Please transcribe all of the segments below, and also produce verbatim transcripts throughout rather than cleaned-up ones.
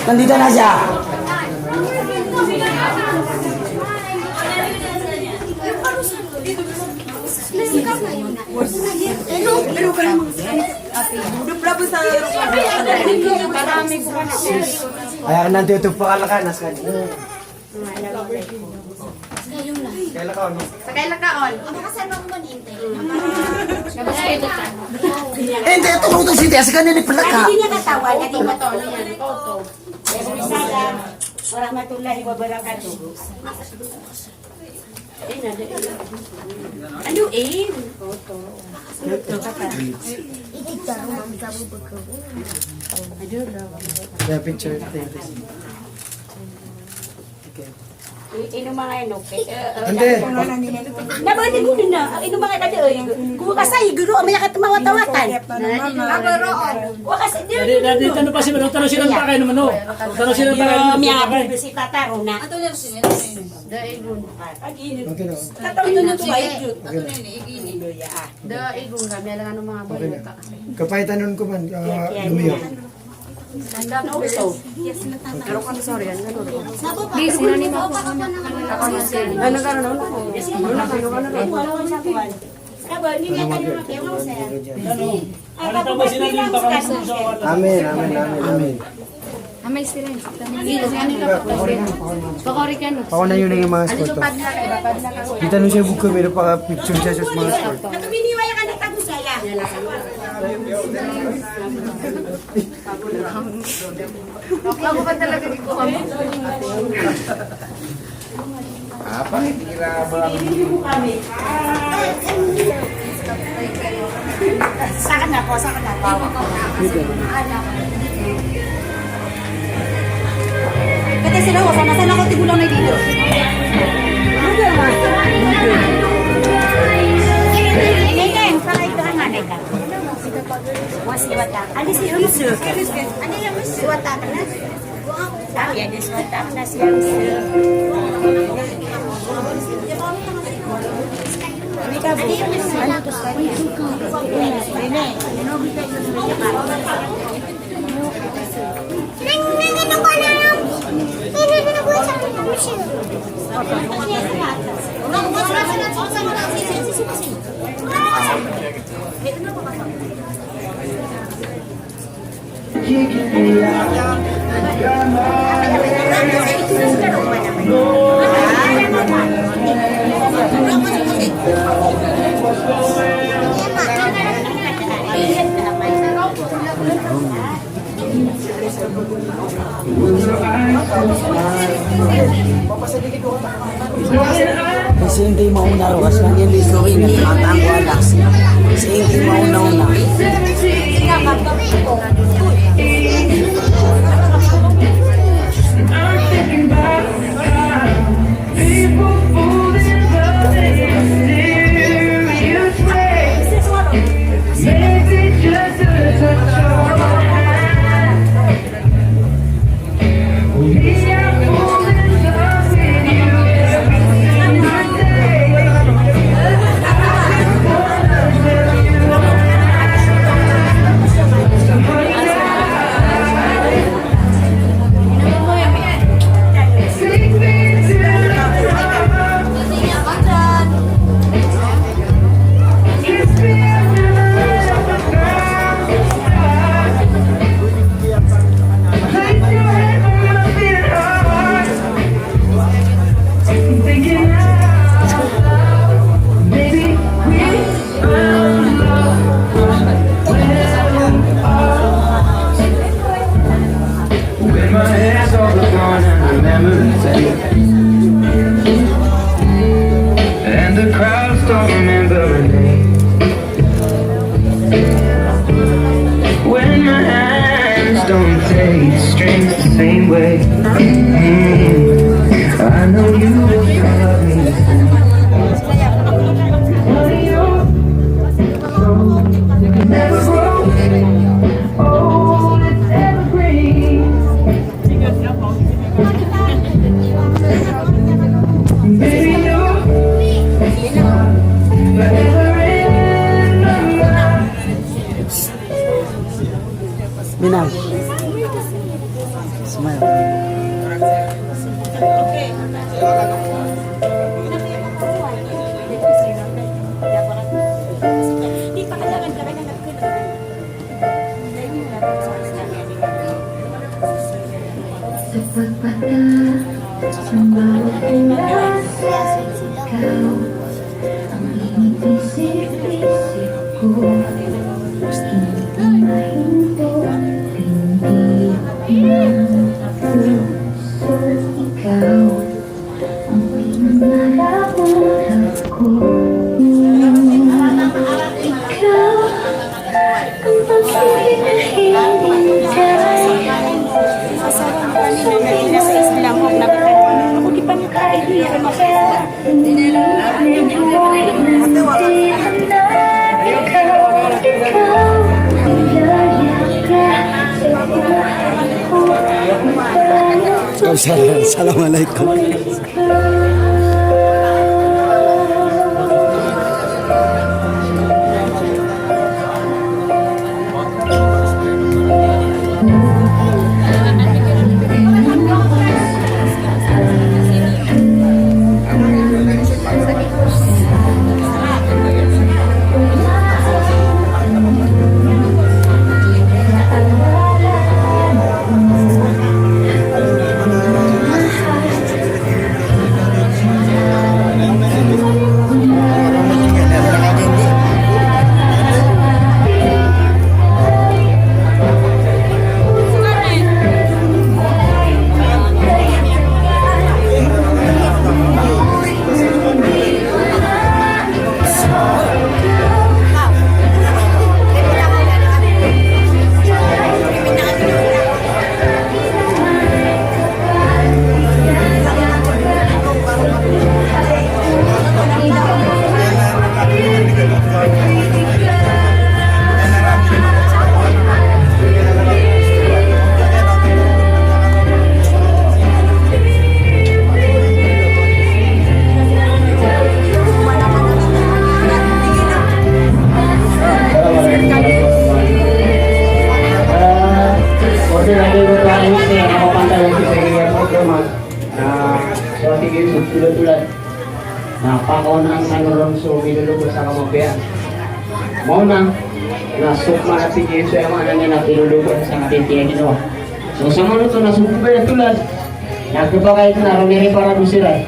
Nandito na siya. Aya ka nandito pa kalakanas ka. Sa kailakaon. Sa kailakaon. Hindi, ito ko to si Tess, ganun yung palaka. Hindi niya katawan, hindi mataon niya. Warahmatullahi wabarakatuh. Ano, eh? Kaya picture, thank you. I-, ino manga ino, okay? Ande. Na ba, di ko na. Ino manga ino, eh? Kuha ka sa iguro, may yakat mawatawatan. Abaro. Wakas, di, di, di, di, ano pa si Mano? Taro sila pa kayo naman, no? Taro sila pa kayo naman. Miyabi si Tataro na. Ato na sila. Daigon. Okay na. Tataro na to, ay, Jud. Ato na ini, igini. Daigon kami, alang ano mga boy. Okay na. Kapaitan nun ko man, ah, lumiyo. Amin, amin, amin, amin. Amay sira. Pakori ka, no? Ako na yun ang mga sport. Kita nyo siya buka, meron pa picture siya sa mga sport. Ako ba talaga di ko kami? Apa? Hindi mo kami. Sa akin na po, sa akin na po. Kasi sila, wasa na sana ko tigulang na dito. Hindi, hindi. Sa ito ang nanay ka. Wasiwata. Ano si Yunus? Ano yung wasiwata ka na? Ah, yan, wasiwata ka na si Yunus. Ano ka, bu? Ano to sa kanya? Neng, neng, ano ka na? Neng, neng, ano ka na? Sii ngka i maona roo, ka sii ngka i maona roo. Sii ngka i maona roo. With my hair all gone and my memories fade, and the crowds don't remember my name. When my hands don't take strings the same way, mm, I know you will love me. Honey, you're so never grow old, it's evergreen. Minang. Smile. Assalamualaikum. Na pakaonaan tano ron so milolobos a kamapiya. Maona na so kman a tig iyan so aya maana niyan na milolobos a kamapiya. So sa manoto na so bobay a tolad na khapakay na ron i riparado siran.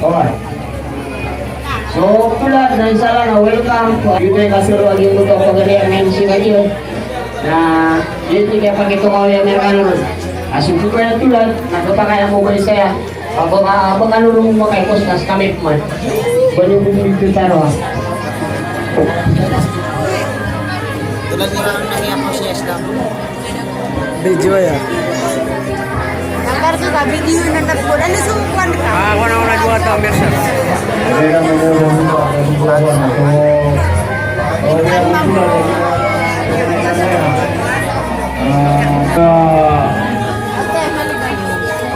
Oway. So tolad na insha Allah na welcome. Giyoto i kasero a giyangkoto a pagari a ngayon siran iyan. Na giyoto i kiyapakitongaw iyan iran ron a so bobay a tolad na khapakay a mobay saya. Aba ka, aba ka lolong makaikos na sa kami pman. Ba niyo po dito taro, ha? Tulad nila ang nangyayari sa isda. Video ya. Akar sa video na nagkuhan. Ano sa upuan ka? Ah, ako na, ako na, duwa tao, Mercer. Hindi na, hindi na, hindi na, hindi na, hindi na. Ah, ah,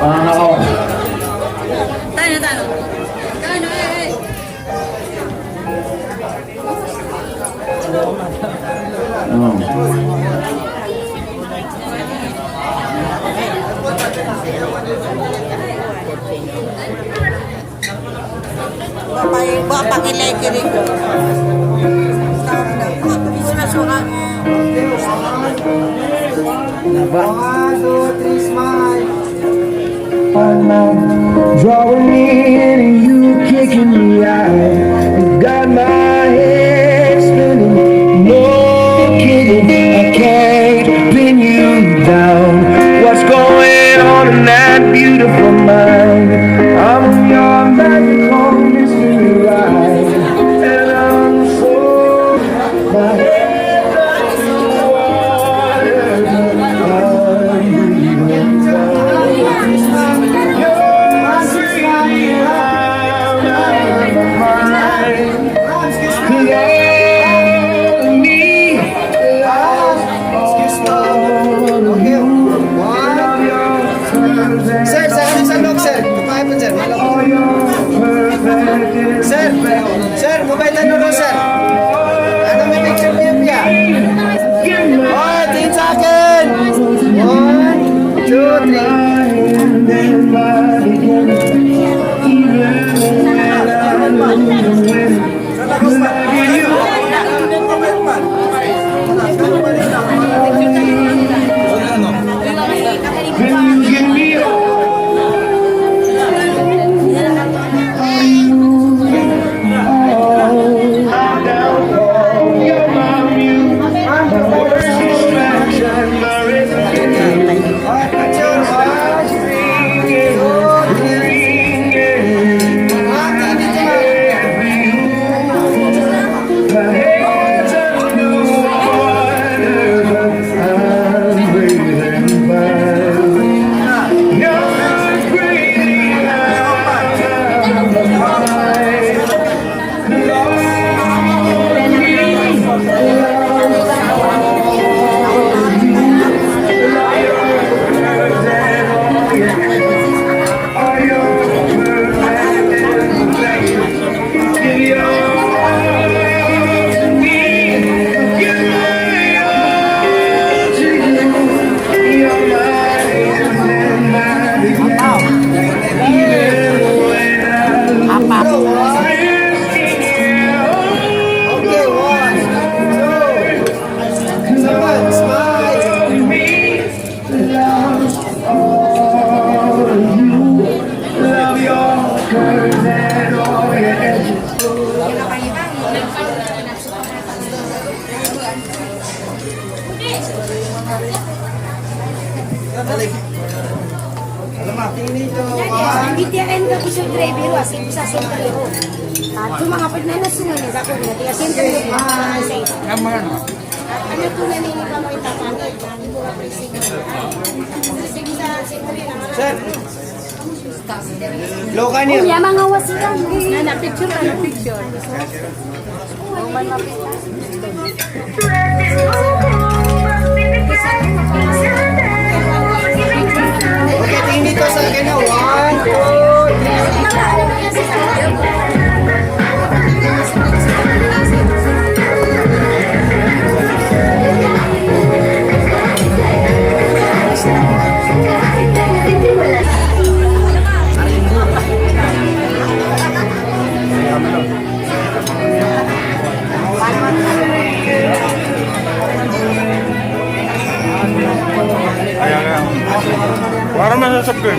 ah, nako. Tayo, tayo. Oh. Ba, ba, pangilay kiri. Ba. Drawing near to you, kicking me out. You got my head spinning. No kidding, I can't pin you down. What's going on in that beautiful mind? I'm on your magical mystery ride, and I'm so Sir, sir, ano sa loob, sir? Kumain po, sir. Sir, sir, mabait ano ro, sir? Ano may picture niyo, piya? Oh, tingin sa akin. One, two, Bitiyaen ka ko so driver, wa, si, sa sentro. Ah, so manga pwede na nasungan ka ko, na tiya sentro. Ah, sige. Ano po na nini ka mo itapangit? Sir. Loka niyo. Iya, mga wasikan. Na, na, picture, ano, picture. Okay, tingin dito sa akin na. One, two, three. Ayan, ayan. Para masasabgan.